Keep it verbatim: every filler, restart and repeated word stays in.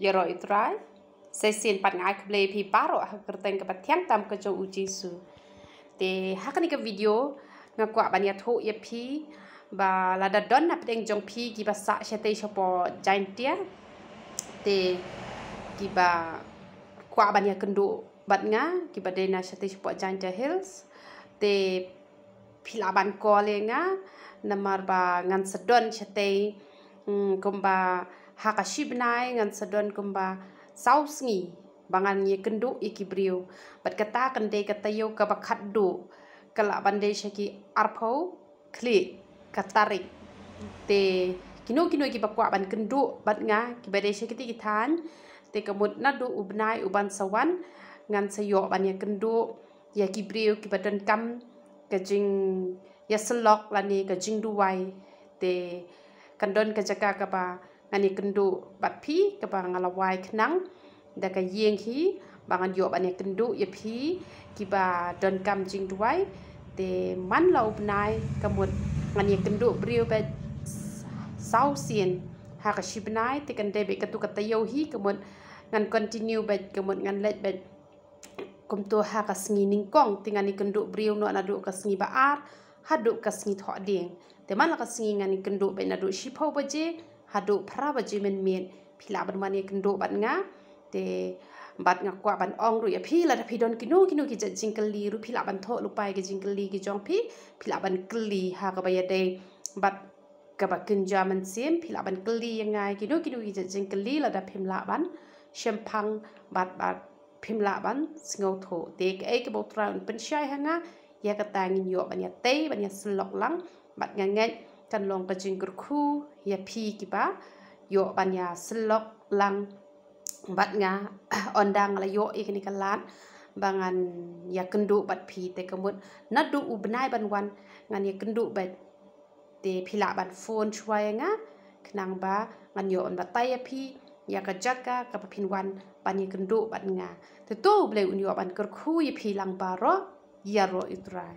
Ïaroh ïa u Trai. Sa shisien pat nga ai khublei ïa phi baroh ha ka kyrteng kaba thiang tam ka jong u Jisu. Te ha kane ka video nga kwah ban ïathuh ïa phi ba lada don na pdeng jong phi kiba sah shatei shapoh Jaintia, te kiba kwah ban ïakynduh bad nga, kiba dei na shatei shapoh Jaintia Hills, te phi lah ban call ïa nga, namar ba ngan sa don shatei, mm, kumba ha ka shi bnai ngan sa don kumba saw sngi ba ngan ïakynduh ïa ki briew. Bad kata kan dei ka taïew kaba khatduh, ka lah ban dei sha ki arphew khlieh ka tarik. Te kino kino kiba kwah ban kynduh bad nga, kiba dei sha kiti ki thaiñ, te ka mut naduh u bnai uban sa wan ngan sa ïoh ban ïakynduh ïa ki briew kiba donkam ka jingïasyllok lane ka jingduwai. Te kan don ka jaka kaba ngan ïakynduh bad phi, kaba nga la wai khnang da ka ïing hi, ba ngan ïoh ban ïakynduh ïa phi kiba donkam jingduwai. Te man la u bnai ka mut ngan ïakynduh briew bad saw sien ha ka shi bnai, te kan dei bad katu ka taïew hi ka mut ngan continue bad ka mut ngan leit bad kumto ha ka sngi nyngkong, te ngan ïakynduh briew noh naduh ka sngi ba ar haduh ka sngi thohdieng. Te man la ka sngi ngan ïakynduh bad naduh shiphew baje haduh phra baje mynmiet. Phi lah ban wan ïakynduh bad nga. Te bad nga kwah ban ong ruh ïa phi, lada phi don kino kino ki jait jingkylli ruh phi lah ban thoh lypa ïa ki jingkylli ki jong phi. Phi lah ban kylli ha kaba ïadei bad kaba kynja mynsiem, phi lah ban kylli ïa nga ïa kino kino ki jait jingkylli lada phim lah ban shemphang bad bad phim lah ban sngewthuh. Te kaei kaba u Trai un pynshai ha nga, ïa kata ngin ïoh ban ïatei, ban ïasyllok lang. Bad nga ngeit kan long ka jingkyrkhu ïa phi kiba ïoh ban ïasyllok lang bad nga. Ynda nga la ïoh ïa kane ka lad ba ngan ïakynduh bad phi, te ka mut naduh u bnai ban wan ngan ïakynduh bad. Te phi lah ban phone shuwa ïa nga khnang ba ngan ïoh ban batai ïa phi ïa ka jaka kaba phin wan ban ïakynduh bad nga. Te to U Blei un ïoh ban kyrkhu ïa phi lang baroh. Ïaroh ïa u Trai.